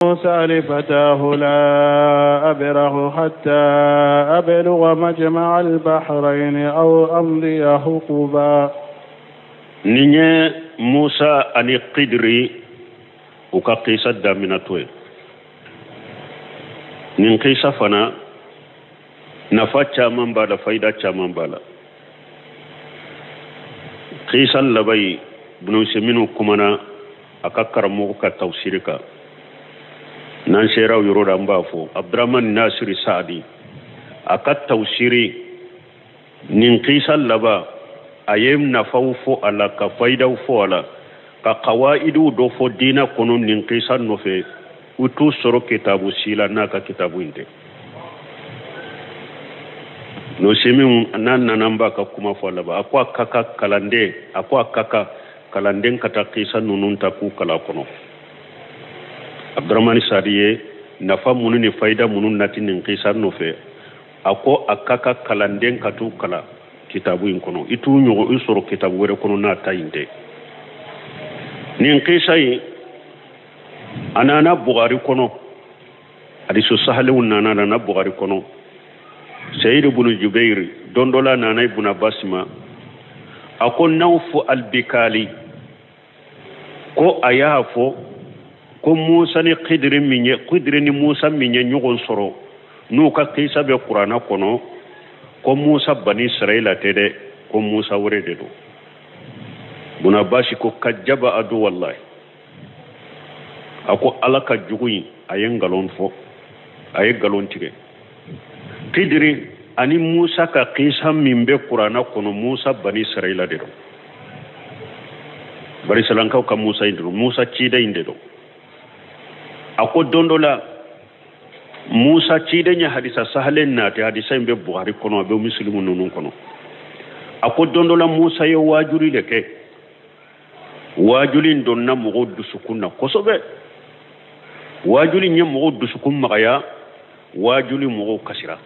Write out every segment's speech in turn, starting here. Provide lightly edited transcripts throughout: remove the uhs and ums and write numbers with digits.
موسى لفتاه لا أبرح حتى أبلغ مجمع البحرين أو أمضي حقبا. Nin ye Musa ani Kidiri u ka kisa daminɛtɔ ye. Nin kisa fana, nafa caman b'a la, fayida caman b'a la. Kisa laban yi, Ibn Usaymin kumana a ka karamɔgɔ ka tafsiri kan. N'an sera o yɔrɔ la, an b'a fɔ Abdurahman Nasiri Saadi a ka tafsiri, nin kisa laban, a ye nafaw fɔ a la, ka fayidaw fɔ a la, ka kawaidiw dɔ fɔ diinɛ kɔnɔ nin kisa nɔfɛ. U t'u sɔrɔ kitabu si la n'a ka kitabu in tɛ. N'o min n'a nana, n b'a ka kuma fɔ a laban. A ko a ka kan kalanden, a ko a ka kan kalanden ka taa kisa ninnu ta k'u kala kɔnɔ. Abdurahmani Sadi ye nafa minnu ni fayida minnu nati nin kisa nɔfɛ, a ko a ka kan kalanden ka t'u kala kitabu in kɔnɔ. I t'u ɲɔgɔn i sɔrɔ kitabu wɛrɛ kɔnɔ n'a ta in tɛ. Nin kisa in, a nana Bugari kɔnɔ, hadisu sahalenw nana, nana Bugari kɔnɔ. Sayidu bunu Jubeiri don dɔ la nana Ibn Abbas ma, a ko Nawfu Albikali ko a y'a fɔ ko Musa ni Kidiri min ye, Kidiri ni Musa min ye ɲɔgɔn sɔrɔ, n'u ka kisa bɛ Kuranna kɔnɔ, ko Musa bani Israila tɛ dɛ, ko Musa wɛrɛ de don. Ibn Abbas ko kajaba adu wallahi, a ko Ala ka jugu in, a ye nkalon fɔ, a ye nkalon tigɛ. Kidiri ani Musa ka kisa min bɛ Kuranna kɔnɔ, Musa bani Israila de don, barisalankaw ka Musa in de don, Musa ciden in de don. A ko don dɔ la, Musa ciden ye hadisa sahalen nati. Hadisa in bɛ Buhari kɔnɔ, a bɛ Musilimu ninnu kɔnɔ. A ko don dɔ la, Musa ye waajuli de kɛ. Waajuli in donna mɔgɔw dusukun na kosɛbɛ. Waajuli in ye mɔgɔw dusukun magaya, waajuli mɔgɔw kasira.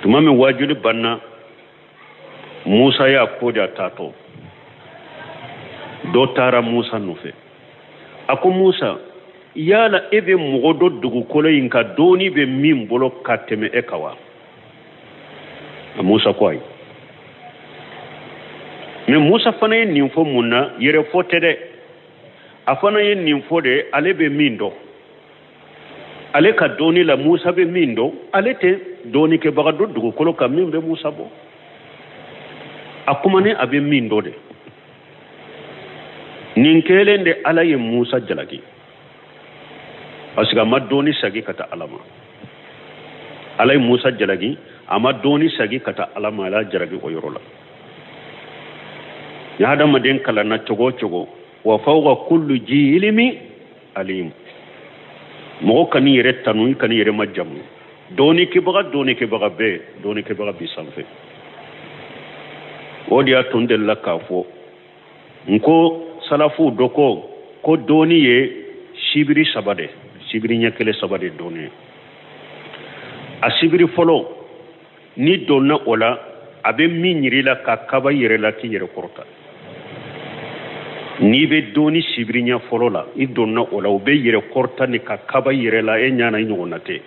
Tuma min waajuli banna, Musa y'a ko de a taatɔ, dɔ taara Musa nɔfɛ. A ko Musa, yala e bɛ mɔgɔ dɔ dugukolo in kan, dɔɔni bɛ min bolo ka tɛmɛ e kan wa? Musa ko ayi. Mɛ Musa fana ye nin fɔ mun na? Yɛrɛ fɔ tɛ dɛ, a fana ye nin fɔ de ale bɛ min dɔn, ale ka dɔɔni la. Musa bɛ min dɔn, ale tɛ dɔɔnikɛbaga dɔ dugukolo kan min bɛ Musa bɔ. A kumani a bɛ min dɔn de. Nin kɛlen de, Ala ye Musa jalaki, parce que a ma dɔɔni sagi ka taa Ala ma. Ala ye Musa jalaki, a ma dɔɔni sagi ka taa Ala ma. Ala jalaki o yɔrɔ la. Ni hadamaden kalanna cogo o cogo, wa fawqa kullu ji ilimi alim. Mɔgɔ kan'i yɛrɛ tanu, i kan'i yɛrɛ ma jamu. Dɔɔnikɛbaga, dɔɔnikɛbaga bɛɛ, dɔɔnikɛbaga b'i sanfɛ. O de y'a to n delila k'a fɔ n ko salafuw dɔ ko dɔɔni ye sibiri saba de, sibiri ɲɛ kelen saba de dɔɔni ye. A sibiri fɔlɔ, n'i donna o la, a bɛ min yir'i la ka kaba yɛrɛ la k'i yɛrɛ kɔrɔta. N'i bɛ dɔɔni sibiri ɲɛ fɔlɔ la, i donna o la, o bɛ yɛrɛ kɔrɔta ni ka kaba yɛrɛ la, e ɲana i ɲɔgɔnna tɛ.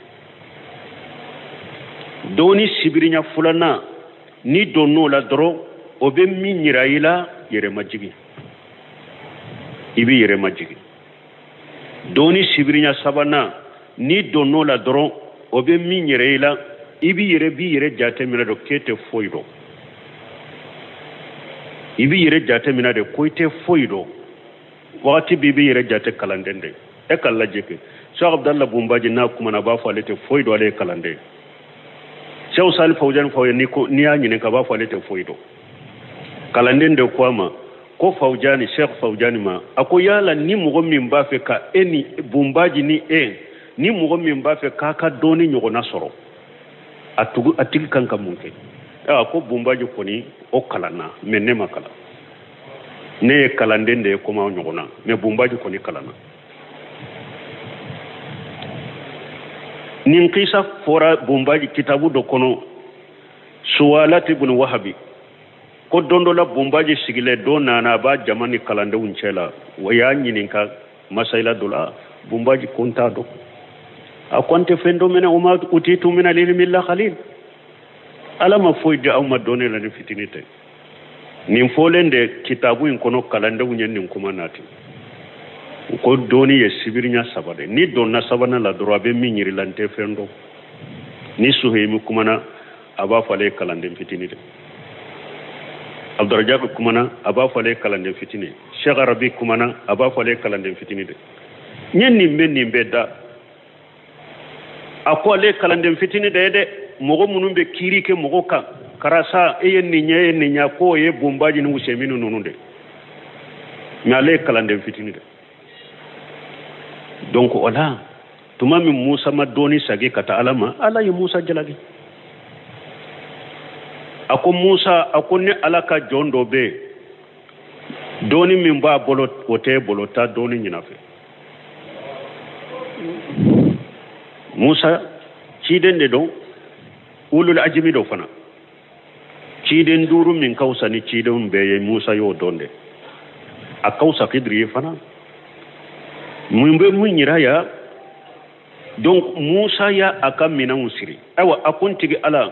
Dɔɔni sibiri ɲɛ filanan, n'i donn'o la dɔrɔn, o bɛ min yira i la, yɛrɛ majigin, i bɛ yɛrɛ majigin. Dɔɔni sibiri ɲɛ sabanan, n'i donn'o la dɔrɔn, o bɛ min yɛrɛ i la, i b'i yɛrɛ b'i yɛrɛ jate minɛ dɔn k'e tɛ foyi dɔn. I b'i yɛrɛ jate minɛ de ko i tɛ foyi dɔn. Wagati b'i b'i yɛrɛ jate kalanden de. E ka lajɛ kɛ, Cheikh Abdallah Bunbaji n'a kumana, a b'a fɔ ale tɛ foyi dɔn, ale ye kalanden. Cheikh Salih Fawzani fɔ ye, n'i ko n'i y'a ɲininka, a b'a fɔ ale tɛ foyi dɔn, kalanden de. Ko a ma ko Fawjani, Cheikh Fawjani ma, a ko yala ni mɔgɔ min b'a fɛ ka e ni Bunbaji ni e ni mɔgɔ min b'a fɛ k'a ka dɔɔni ɲɔgɔnna sɔrɔ, a tugu a tigi kan ka mun kɛ? A ko Bunbaji kɔni o kalanna, mɛ ne ma kalan, ne ye kalanden de ye komi aw ɲɔgɔnna, mɛ Bunbaji kɔni kalanna. Nin kisa fɔra Bunbaji kitabu dɔ kɔnɔ, Suwalati ibn Wahabi ko don dɔ la, Bunbaji sigilen, dɔ nana, a b'a jama ni kalandenw cɛ la, o y'a ɲininka masayila dɔ la. Bunbaji ko n t'a dɔn. A ko an tɛ fɛn dɔn mɛnɛ, wama utitu min alilmi illa qalil. Ala ma foyi di aw ma dɔnni la ni fitini tɛ. Nin fɔlen de kitabu in kɔnɔ, kalandenw ye nin kuma nati. U ko dɔnni ye sibirinya saba de. Ni donna sabanan la dɔrɔn, a bɛ min yir'i la, n tɛ fɛn dɔn. Ni Suhayimi kumana, a b'a fɔ ale ye kalanden fitini de. Abdurajak kumana, a b'a fɔ ale ye kalanden fitini. Sheikh Arabi kumana, a b'a fɔ ale ye kalanden fitini de. N ye nin bɛ nin bɛɛ da. A ko ale ye kalanden fitini de ye dɛ. Mɔgɔ minnu bɛ kiiri kɛ mɔgɔ kan, karisa e ye nin ɲɛ, e ye nin ɲɛ, k'o ye Bunbaji ni Usɛminu ninnu de. Mais ale ye kalanden fitini de. Donc o la, tuma min Musa ma dɔɔni sagi ka taa Ala ma, Ala ye Musa jalaki. A ko Musa, a ko ne Ala ka jɔn dɔ bɛ yen, dɔɔni min b'a bolo o t'e bolo, taa dɔɔni ɲin'a fɛ. Musa ciden de don, ulul ajimi dɔ fana, ciden duuru min ka fisa ni cidenw bɛɛ ye, Musa y'o dɔn de. A ka fisa Kidiri ye fana. Mun bɛ mun yira ya? Donc Musa y'a a ka minɛnw siri. Ayiwa, a ko n tigi Ala,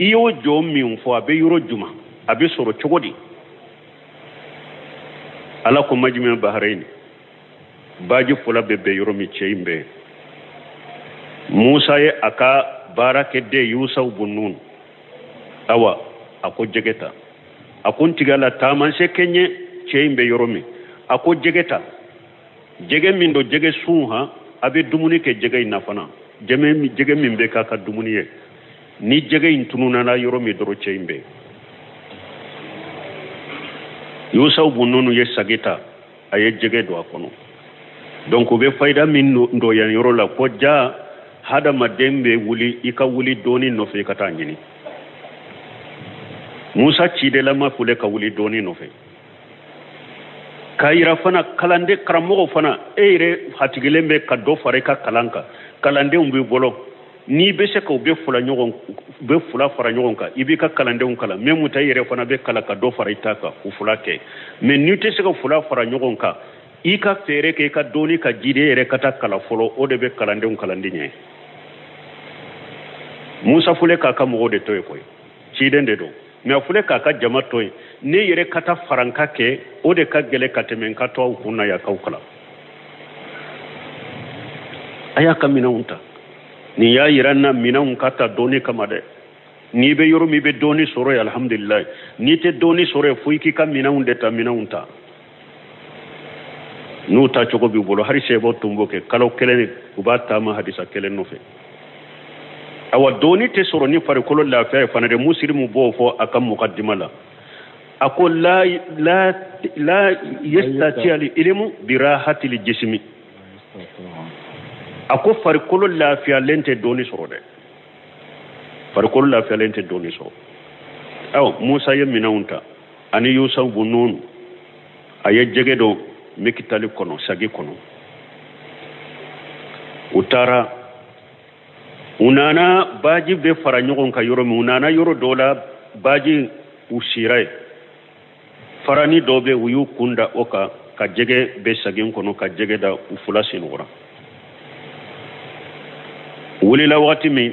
i y'o jɔn min fɔ, a bɛ yɔrɔ juma, a bɛ sɔrɔ cogo di? Ala ko majimɛ baharayini, baji fila bɛ bɛn yɔrɔ min, cɛ in bɛ. Musa ye a ka baarakɛden Yusaw bun Nun, awa, a ko jɛgɛ ta. A ko n tigi Ala, taamasiyɛn kɛ n ye cɛ in bɛ yɔrɔ min. A ko jɛgɛ ta, jɛgɛ min don, jɛgɛ sun han, a bɛ dumuni kɛ jɛgɛ in na fana, jɛgɛ min bɛ k'a ka dumuni ye. Ni jɛgɛ in tununna yɔrɔ min dɔrɔn, cɛ in bɛ. Yusaw bun Nun ye sagi ta, a ye jɛgɛ don a kɔnɔ. Donc u bɛ fayida min dɔn yan yɔrɔ la, ko ja hadamaden bɛ wuli, i ka wuli dɔɔni nɔfɛ, i ka taa ɲini. Musa cidelama filɛ ka wuli dɔɔni nɔfɛ, k'a yira fana kalanden karamɔgɔ fana, e yɛrɛ hatigilen bɛ ka dɔ fara i ka kalan kan, kalandenw b'i bolo, n'i bɛ se ka u bɛ fila ɲɔgɔn, u bɛ fila fara ɲɔgɔn kan, i b'i ka kalandenw kalan. Même ta i yɛrɛ fana bɛ kalan ka dɔ fara i ta kan, u fila kɛ. Mais n'i tɛ se ka fila fara ɲɔgɔn kan, i ka fɛɛrɛ kɛ i ka dɔɔni ka jidi, e yɛrɛ ka taa kalan fɔlɔ, o de bɛ kalandenw kalandi ɲɛ. Musa filɛ k'a ka mɔgɔw de to yen koyi, ciden de don, mais a filɛ k'a ka jama to yen. Ne yɛrɛ ka taa faranka kɛ, o de ka gɛlɛn ka tɛmɛ n ka to aw kun na yan k'aw kalan. A y'a ka minɛnw ta. Nin y'a yira n na minɛnw ka ta dɔɔni kama dɛ. N'i bɛ yɔrɔ min, i bɛ dɔɔni sɔrɔ yen, alihamudulilayi. N'i tɛ dɔɔni sɔrɔ yen, fo i k'i ka minɛnw de ta, minɛnw ta. N'u ta cogo b'i bolo, hali sɛbɛw tun b'o kɛ, kalo kelen u b'a taama hadisa kelen nɔfɛ. Awa, dɔɔni tɛ sɔrɔ ni farikolo lafiya ye fana dɛ. Musilimu b'o fɔ a ka mukadima la, a ko la la la yastati al ilmu bi rahati al jismi. A ko farikolo lafiyalen tɛ dɔɔni sɔrɔ dɛ, farikolo lafiyalen tɛ dɔɔni sɔrɔ. Awa, Musa ye minɛnw ta ani Yusaw bun Nun, a ye jɛgɛ don mikitali kɔnɔ, sagi kɔnɔ. U taara, u nana baji bɛ fara ɲɔgɔn kan yɔrɔ min, u nana yɔrɔ dɔ la, baji u sira yen, farani dɔ bɛ, u y'u kun da o kan ka jɛgɛ bɛ sagi kɔnɔ, ka jɛgɛ da, u fila senɔgɔra. U wulila waati min,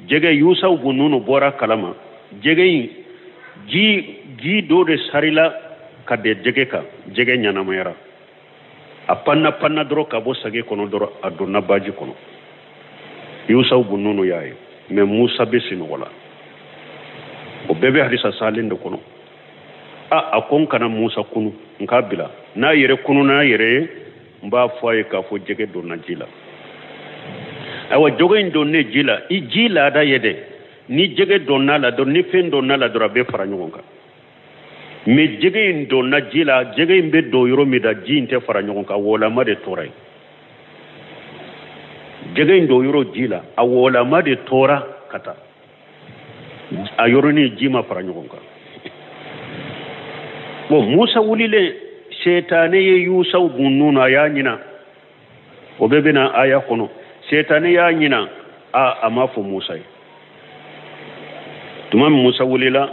jɛgɛ Yusaw bun Nun bɔra kalama, jɛgɛ in ji dɔ de sarila ka de jɛgɛ kan, jɛgɛ ɲɛnamayara, a panna panna dɔrɔn ka bɔ sagi kɔnɔ dɔrɔn, a donna baji kɔnɔ. Yusaw bun Nun y'a ye, mais Musa bɛ sinɔgɔ la. O bɛɛ bɛ hadisa salen de kɔnɔ. A ko n kana Musa kunu, n k'a bila n'a yɛrɛ kunu n'a yɛrɛ ye, n b'a fɔ a ye k'a fɔ jɛgɛ donna ji la. Ayiwa, jɛgɛ in donnen ji la, i ji laada ye dɛ, ni jɛgɛ donna la dɔrɔn, ni fɛn donna la dɔrɔn, a bɛ fara ɲɔgɔn kan. Mais jɛgɛ in donna ji la, jɛgɛ in bɛ don yɔrɔ min da, ji in tɛ fara ɲɔgɔn kan, wɔlama de tora yen. Jɛgɛ in don yɔrɔ ji la, a wɔlama de tora ka taa a yɔrɔnin, ji ma fara ɲɔgɔn kan. Bon, Musa wulilen, setane ye Yusaw bun Nun, a y'a ɲina, o bɛɛ bɛna aya kɔnɔ. Setane y'a ɲina, a ma fɔ Musa ye. Tuma min Musa wulila,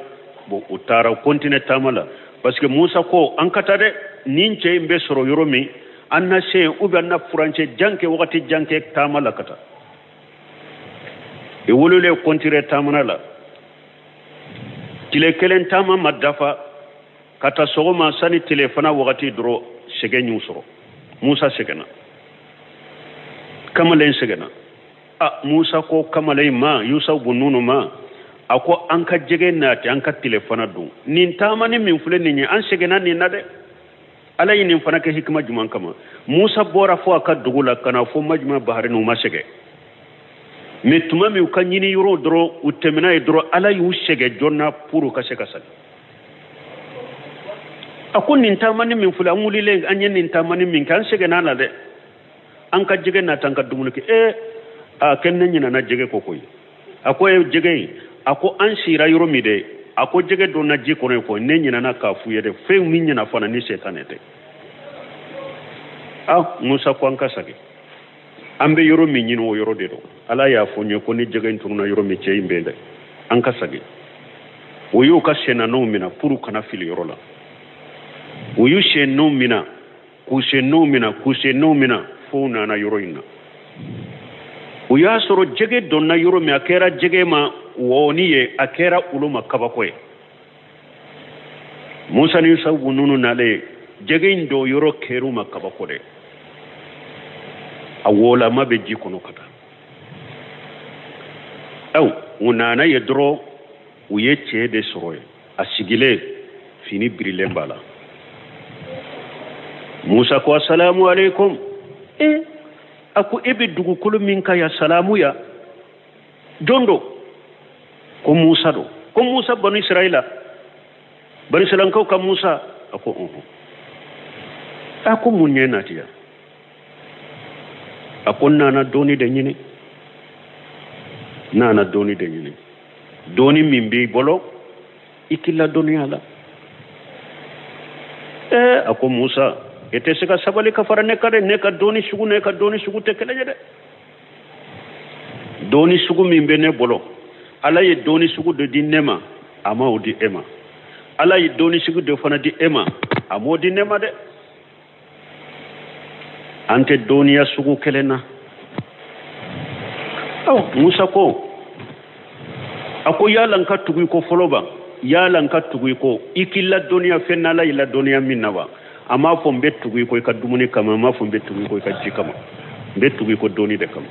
bon, u taara u continuer taama la, parce que Musa ko an ka taa dɛ, nin cɛ in bɛ sɔrɔ yɔrɔ min. An na se yen ou bien an na furancɛ jan kɛ, wagati jan kɛ taama la ka taa. I wololen kɔntire taamana la, tile kelen taama ma dafa ka taa sɔgɔma sani tile fana wagati dɔrɔn sɛgɛn y'u sɔrɔ. Musa sɛgɛnna, kamalen sɛgɛnna. A Musa ko kamalen ma, Yusa bun Nunu ma, a ko an ka jɛgɛ nati, an ka tile fana dun. Nin taamani min filɛ nin ye, an sɛgɛnna nin na dɛ. Ala ye nin fana kɛ hikima jumɛn kama? Musa bɔra fo a ka dugu la ka na fo Majma Bahari, u ma sɛgɛn. Mais tuma min u ka ɲini yɔrɔ dɔrɔn, u tɛmɛna yen dɔrɔn, Ala y'u sɛgɛn joona pour u ka se ka sali. A ko nin taamani min filɛ, an wulilen an ye nin taamani min kɛ, an sɛgɛnna la dɛ. An ka jɛgɛ nati, an ka dumuni kɛ. Ee, a kɛ ne ɲinana jɛgɛ kɔ koyi. A ko e jɛgɛ in, a ko an sira yɔrɔ min dɛ, a ko jɛgɛ donna ji kɔnɔ yen koyi. Ne ɲinana k'a f'u ye dɛ, fɛn min ɲina fana ni setanɛ tɛ. A Musa ko an ka segin, an bɛ yɔrɔ min ɲini, o yɔrɔ de don. Ala y'a fɔ n ye ko ni jɛgɛ in tununna yɔrɔ min, cɛ in bɛ dɛ, an ka segin. O y'u ka sennanɔw minɛ pour kana fili yɔrɔ la. U y'u sennɔw minɛ, k'u sennɔw minɛ, k'u sennɔw minɛ, f'u nana yɔrɔ in na. U y'a sɔrɔ jɛgɛ donna yɔrɔ min, a kɛra jɛgɛ ma wɔni ye, a kɛra olu ma kabako ye. Musa ni Yusufu ninnu nalen, jɛgɛ in don yɔrɔ kɛr'u ma kabako de. A wolama bɛ ji kɔnɔ ka taa. Aw u nana ye dɔrɔn, u ye cɛ de sɔrɔ yen, a sigilen, fini birilen b'a la. Musa ko asalamu aleykum. E a ko e bɛ dugukolo min kan yan, salamu ya jɔn don? Ko Musa don. Ko Musa banu Israɛla, banu Israɛlakaw ka Musa. A ko ɔhɔn. A ko mun ye nati yan? A ko n nana dɔnni de ɲini, n nana dɔnni de ɲini. Dɔnni min b'i bolo, i k'i ladɔnniya la. Ɛɛ, a ko Musa, e tɛ se ka sabali ka fara ne kan dɛ. Ne ka dɔnni sugu ne ka dɔnni sugu tɛ kelen ye dɛ. Dɔnni sugu min bɛ ne bolo, Ala ye dɔnni sugu dɔ di ne ma, a ma o di e ma. Ala ye dɔnni sugu dɔ fana di e ma, a m'o di ne ma dɛ. An tɛ dɔnniya sugu kelen na. Aw Musa ko, a ko yala n ka tugu i kɔ fɔlɔ ba, yala n ka tugu i kɔ i k'i ladɔnniya fɛn na Ala y'i ladɔnniya min na wa? A m'a fɔ n bɛ tugu i kɔ i ka dumuni kama, a m'a fɔ n bɛ tugu i kɔ i ka ji kama, n bɛ tugu i kɔ dɔnni de kama.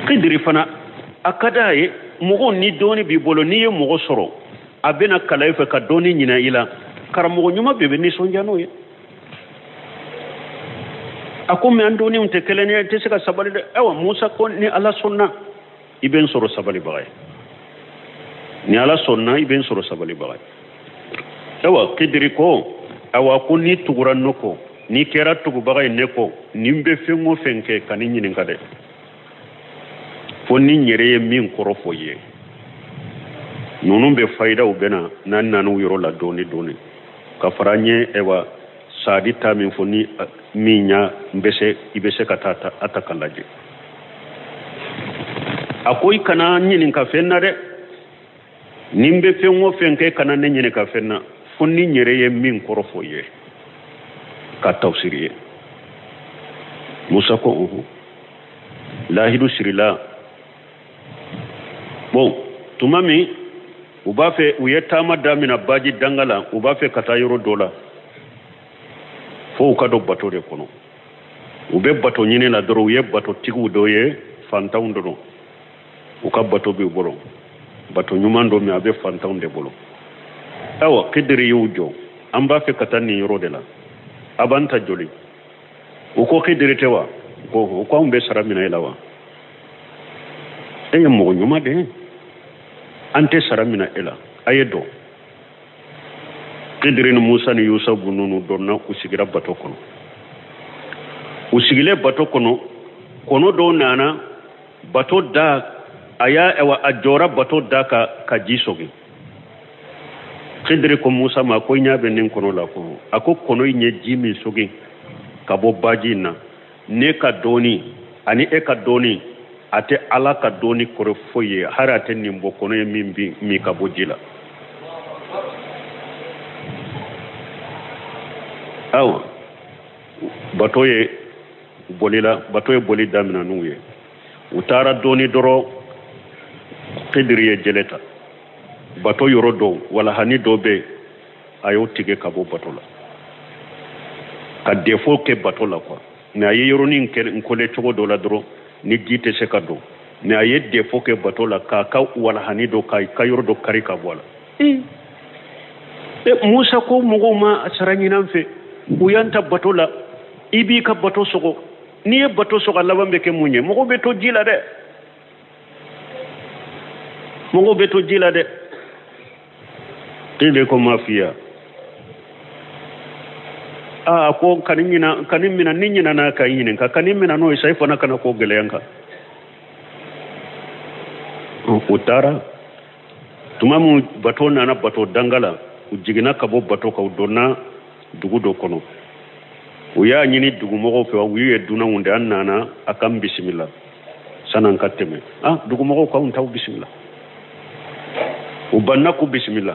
Kidiri fana a ka d'a ye, mɔgɔ ni dɔnni b'i bolo, n'i ye mɔgɔ sɔrɔ a bɛna kalan i fɛ ka dɔnni ɲinɛ i la, karamɔgɔ ɲuman bɛɛ bɛ nisɔndiya n'o ye. A ko mɛ an dɔnniw tɛ kelen ye, i tɛ se ka sabali dɛ. Ayiwa Musa ko ni Ala sɔnna i bɛ n sɔrɔ sabalibaga ye, ni Ala sɔnna i bɛ n sɔrɔ sabalibaga ye. Ayiwa Kidiri ko, ayiwa ko n'i tugura ne kɔ, n'i kɛra tugubaga ye ne kɔ, ni n bɛ fɛn o fɛn kɛ, kan'i ɲininka dɛ, fo ni n yɛrɛ ye min kɔrɔ fɔ i ye. Ninnu bɛ fayidaw bɛ na n'an nan'u yɔrɔ la dɔɔni dɔɔni ka fara an ye. Ayiwa Sadi ta min fɔ ni min ya n bɛ se, i bɛ se ka taa a ta ka lajɛ. A ko i kana n ɲininka fɛn na dɛ, ni n bɛ fɛn o fɛn kɛ, kana ne ɲininka fɛn na fo ni n yɛrɛ ye min kɔrɔ fɔ i ye ka tafsiri ye. Musa ko ɔhɔn. Lahidu sirila. Bon, tuma min u b'a fɛ, u ye taama damina baji danga la, u b'a fɛ ka taa yɔrɔ dɔ la, fo u ka don bato de kɔnɔ. U bɛ bato ɲini la dɔrɔn, u ye bato tigiw dɔ ye, fantanw dɔ don, u ka bato b'u bolo, bato ɲuman don, mɛ a bɛ fantanw de bolo. Ayiwa Kidiri y'u jɔ, an b'a fɛ ka taa nin yɔrɔ de la, a b'an ta joli? U ko Kidiri tɛ wa? Ko u ko anw bɛ sara minɛ e la wa? E ye mɔgɔ ɲuman de ye, an tɛ sara minɛ e la, a ye don. Kidiri ni Musa ni Yusufu ninnu donna, u sigira bato kɔnɔ. U sigilen bato kɔnɔ, kɔnɔ dɔw nana bato da, a y'a ayiwa a jɔra bato da ka ji sɔgi. Kidiri ko Musa ma ko i ɲɛ bɛ nin kɔnɔ la? Ko a ko kɔnɔ in ye ji min sɔgi ka bɔ baji in na, ne ka dɔɔni ani e ka dɔɔni, a tɛ Ala ka dɔɔni kɔrɔ foyi ye, hali a tɛ nin bɔ kɔnɔ ye min bi min ka bɔ ji la. Awa Bato ye bolila, bato ye boli damina n'u ye. U taara dɔɔni dɔrɔn, Kidiri ye jele ta. Bato yɔrɔ dɔ, walahani dɔ bɛ yen, a y'o tigɛ ka bɔ bato la, ka défaut kɛ bato la quoi. Mais a ye yɔrɔnin kɛ n kole cogo dɔ la dɔrɔn ni ji tɛ se ka don, mais a ye défaut kɛ bato la k'a ka walahani dɔ, k'a ka yɔrɔ dɔ kari ka bɔ a la. E Musa ko mɔgɔw ma sara ɲini an fɛ, u y'an ta bato la. I b'i ka bato sɔgɔ, n'i ye bato sɔgɔ, a laban bɛ kɛ mun ye? Mɔgɔw bɛ to ji la dɛ, mɔgɔw bɛ to ji la dɛ. Kidiri ko m'a f'i ye aa, ko kani ɲina, kani mina, ni ɲinana ka ɲininka, kani mina n'o ye sa, i fana kana ko gɛlɛya n kan. U taara tuma min bato nana bato danga la, u jiginna ka bɔ bato kan, u donna dugu dɔ kɔnɔ. U y'a ɲini dugumɔgɔw fɛ, u y'u ye dunanw de, an nana a k'an bisimila san'an ka tɛmɛ. Ah, dugumɔgɔw k'anw t'aw bisimila. U banna k'u bisimila.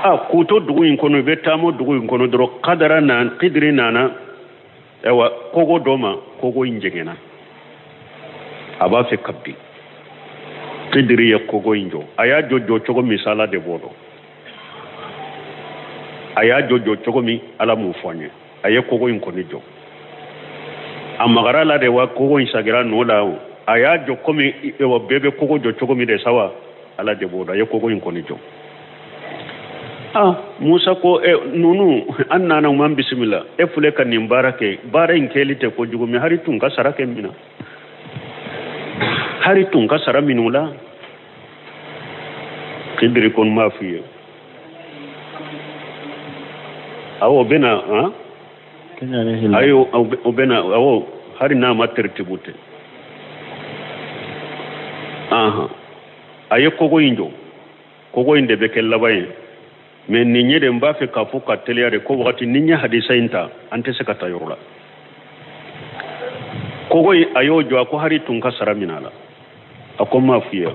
Ah, k'u to dugu in kɔnɔ, u bɛ taama dugu in kɔnɔ dɔrɔn, kadara na, Kidiri nana ayiwa kogo dɔ ma, kogo in jɛngɛnna, a b'a fɛ ka bin. Kidiri ye kogo in jɔ, a y'a jɔ jɔ cogo min sa, Ala de b'o dɔn. A y'a jɔ jɔ cogo min, Ala m'o fɔ an ye. A ye kogo in kɔni jɔ, a magara la de wa, kogo in sagira nɔ la o, a y'a jɔ komi wa bɛɛ bɛ kogo jɔ cogo min de sa wa, Ala de b'o dɔn. A ye kogo in kɔni jɔ. Ah, Musa ko e ninnu an nana u m'an bisimila, e filɛ ka nin baara kɛ, baara in kɛli tɛ kojugu, mais hari tun ka sara kɛ min na, hari tun ka sara minnu la. Kidiri ko n m'a f'i ye. Awɔ, o bɛ na han, ayi, o bɛ na, awɔ, hari n'a ma teritibu tɛ. Ahan, a ye kogo in jɔ, kogo in de bɛ kɛ laban ye. Mais nin ye de, n b'a fɛ k'a fɔ ka teliya de ko wagati ni n ye hadisa in ta, an tɛ se ka taa yɔrɔ la. Kogo in a y'o jɔ, a ko hari tun ka sara minɛ a la. A ko n m'a f'i ye.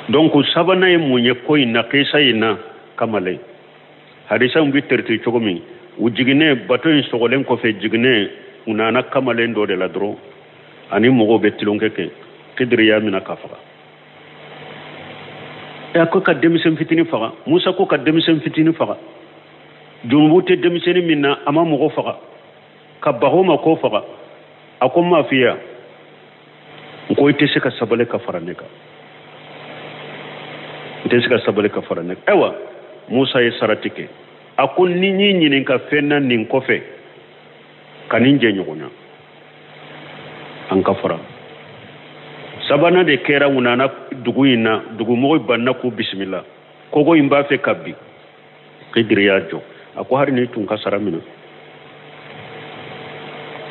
Donc sabanan ye mun ye ko in na, kisa in na, kamalen hadisa in bɛ terite cogo min, u jiginnen bato in sɔgɔlen kɔfɛ, jiginnen u nana kamalen dɔ de la dɔrɔn, ani mɔgɔw bɛ tulonkɛ kɛ, Kidiri y'a minɛ k'a faga. A ko ka denmisɛn fitinin faga, Musa ko ka denmisɛn fitinin faga, junubu tɛ denmisɛnnin min na, a ma mɔgɔ faga, ka baga o ma k'o faga. A ko n m'a f'i ye, n ko i tɛ se ka sabali ka fara ne kan, n tɛ se ka sabali ka fara ne kan. Ayiwa, Musa ye sarati kɛ, a ko ni n y'i ɲininka fɛn na nin kɔfɛ, ka nin jɛ ɲɔgɔn na, an ka fara. Sabanan de kɛra, u nana dugu in na, dugumɔgɔw banna k'u bisimila, kogo in b'a fɛ ka bin, Kidiri y'a jɔ, a ko hari ni tun ka sara minɛ.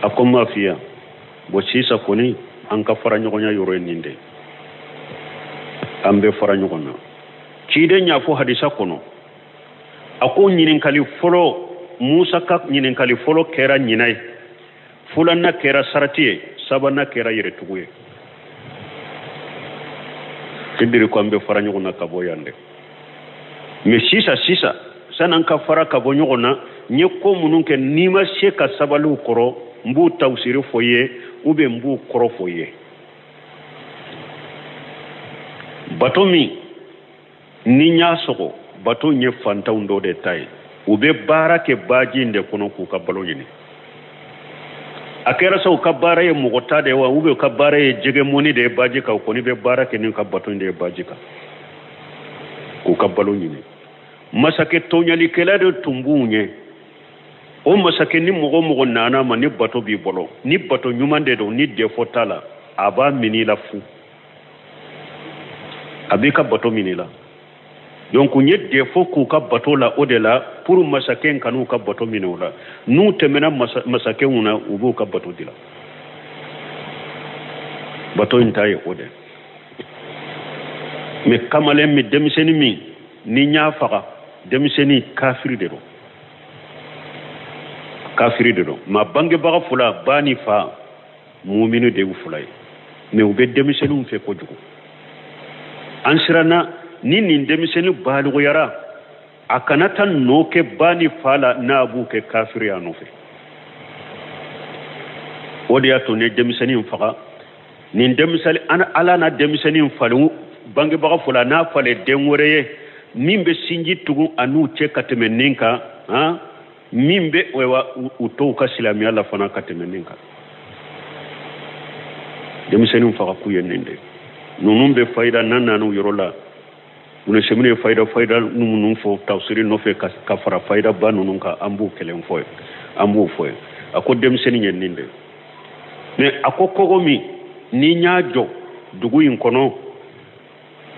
A ko n m'a f'i ye. Bon, sisan kɔni an ka fara ɲɔgɔnya yɔrɔ ye nin de, an bɛ fara ɲɔgɔn na. Ciden y'a fɔ hadisa kɔnɔ, a ko ɲininkali fɔlɔ, Musa ka ɲininkali fɔlɔ kɛra ɲinɛ ye, filanan kɛra sarati ye, sabanan kɛra yɛrɛtugu ye. Kidiri ko an bɛ fara ɲɔgɔn na ka bɔ yan dɛ. Mais sisan sisan, san'an ka fara ka bɔ ɲɔgɔn na, n ye ko minnu kɛ, n'i ma se ka sabali u kɔrɔ, n b'u tawusiri fɔ i ye, ou bien n b'u kɔrɔ fɔ i ye. Bato min ni n y'a sɔgɔ, bato in ye fantanw dɔ de ta ye, u bɛ baara kɛ baji in de kɔnɔ k'u ka balo ɲini. A kɛra sa u ka baara ye mɔgɔ ta de ye wa, ou bien u ka baara ye jɛgɛ mɔni de ye baji kan, u kɔni bɛ baara kɛ n'u ka bato in de ye baji kan k'u ka balo ɲini. Masakɛ tɔɲɔlikɛla de tun b'u ɲɛ. O masakɛ ni mɔgɔ o mɔgɔ nana ma ni bato b'i bolo, ni bato ɲuman de don, ni défaut t'a la, a b'a minɛ i la fu, a b'i ka bato minɛ i la. Donc u ye défaut k'u ka bato la, o de la pour masakɛ kan'u ka bato minɛ u la. N'u tɛmɛna masakɛw na, u b'u ka bato dila. Bato in ta ye o de. Mais kamalen min, denmisɛnnin min ni n y'a faga, denmisɛnnin kafiri de don, kafiri de don. Ma bangebaga fila, ba ni fa, mumini de y'u fila ye, mais u bɛ denmisɛnninw fɛ kojugu. An siranna ni nin denmisɛnnin baliguyara, A kana taa nɔ kɛ ba ni fa la n'a b'u kɛ kafiri a nɔfɛ. O de y'a to ne denmisɛnnin faga nin denmisɛnnin, Ala na denmisɛnnin falen bangebaga fɔlɔ n'a falen den wɛrɛ ye min bɛ sinji tugun a n'u cɛ ka tɛmɛ nin kan, han, min bɛ u to u ka silamɛya la fana ka tɛmɛ nin kan. Denmisɛnnin faga k'u ye nin de ninnu bɛ fayida n'a nan'u yɔrɔ la. Unesɛmini ye fayida minnu fɔ tafsiri nɔfɛ ka fara fayida ba ninnu kan, an b'o kelen fɔ ye, an b'o fɔ ye. A ko denmisɛnnin ye nin de, mais a ko kogo min ni n y'a jɔ dugu in kɔnɔ,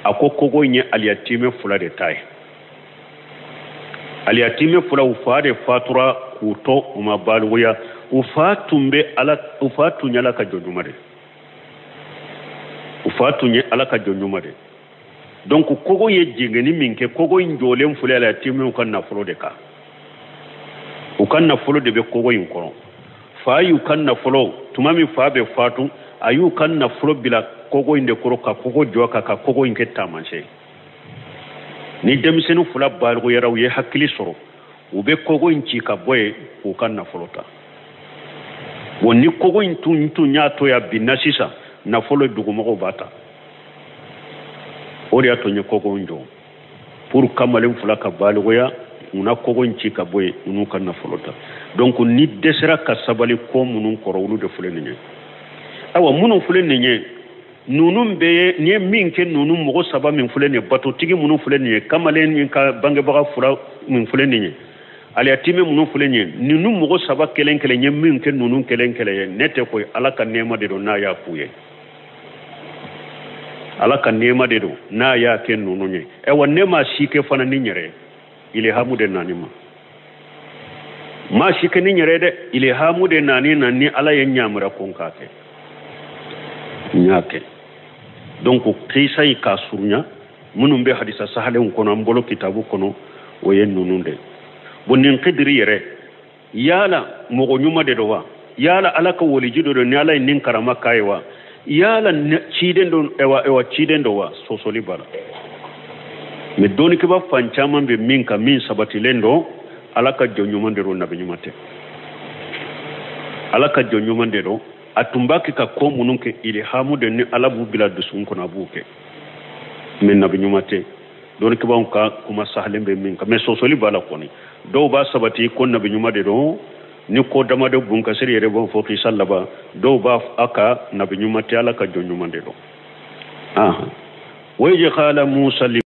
a ko kogo in ye aliyatimɛ fila de ta ye. Aliyatimɛ fila, u fa de fatura k'u to u ma balikuya. U fa tun bɛ Ala, u fa tun ye Ala ka jɔn ɲuman de, u fa tun ye Ala ka jɔn ɲuman de. Donc kogo ye jɛngɛni min kɛ, kogo in jɔlen filɛ aliyatimɛw ka nafolo de kan. U ka nafolo de bɛ kogo in kɔnɔ. Fa y'u ka nafolo, tuma min fa bɛ fatu, a y'u ka nafolo bila kogo in de kɔrɔ ka kogo jɔ ka kogo in kɛ taamasiyɛn. Ni denmisɛnnin fila balikuyara, u ye hakili sɔrɔ, u bɛ kogo in ci ka bɔ yen k'u ka nafolo ta. Bon, ni kogo in tun y'a to yan bi na sisan, nafolo dugumɔgɔw b'a ta. O de y'a to n ye kogo in jɔ pour kamalen fila ka balikuya, u na kogo in ci ka bɔ yen, u n'u ka nafolo ta. Donc ni dɛsɛra ka sabali ko minnu kɔrɔ, olu de filɛ nin ye. Ayiwa, minnu filɛ nin ye, ninnu bɛɛ ye n'i ye min kɛ, ninnu mɔgɔ saba min filɛ nin ye, batotigi minnu filɛ nin ye, kamalen min ka bangebaga fila min filɛ nin ye, aliyatimɛ minnu filɛ nin ye, ninnu mɔgɔ saba kelen kelen ye min kɛ ninnu kelen kelen ye, ne tɛ koyi, Ala ka nɛɛma de don n'a y'a k'u ye. Ala ka nɛɛma de don n'a y'a kɛ ninnu ye. Ayiwa, ne ma si kɛ fana ni n yɛrɛ ye, ilihamu de nani ma. Ma si kɛ ni n yɛrɛ ye dɛ, ilihamu de nani na ni Ala ye n yamaruya ko n k'a kɛ, n y'a kɛ. Donc kisa yi k'a surunya, minnu bɛ hadisa sahalenw kɔnɔ an bolo kitabu kɔnɔ, o ye ninnu de. Bon, nin Kidiri yɛrɛ, yala mɔgɔ ɲuman de don wa? Yala Ala ka waliji dɔ don ni Ala ye nin karama k'a ye wa? Yala ciden don, ewa ciden don wa? Sɔsɔli b'a la. Mais dɔnnikɛba fan caman bɛ min kan, min sabatilen don, Ala ka jɔn ɲuman de don, nabi ɲuman tɛ. Ala ka jɔn ɲuman de don. A tun b'a kɛ ka ko minnu kɛ, ilihamu de ni Ala b'u bila dusukun kɔnɔ, a b'u kɛ. Mais nabi ɲuman tɛ. Dɔnnikɛbaw ka kuma sahalen bɛ min kan, mais sɔsɔli b'a la kɔni. Dɔw b'a sabati ko nabi ɲuman de don ni ko damadɔ bunkasiri yɛrɛ b'o fɔ kisa laban. Dɔw b'a a ka nabi ɲuman tɛ, Ala ka jɔn ɲuman de don. Wa idh qala Musa li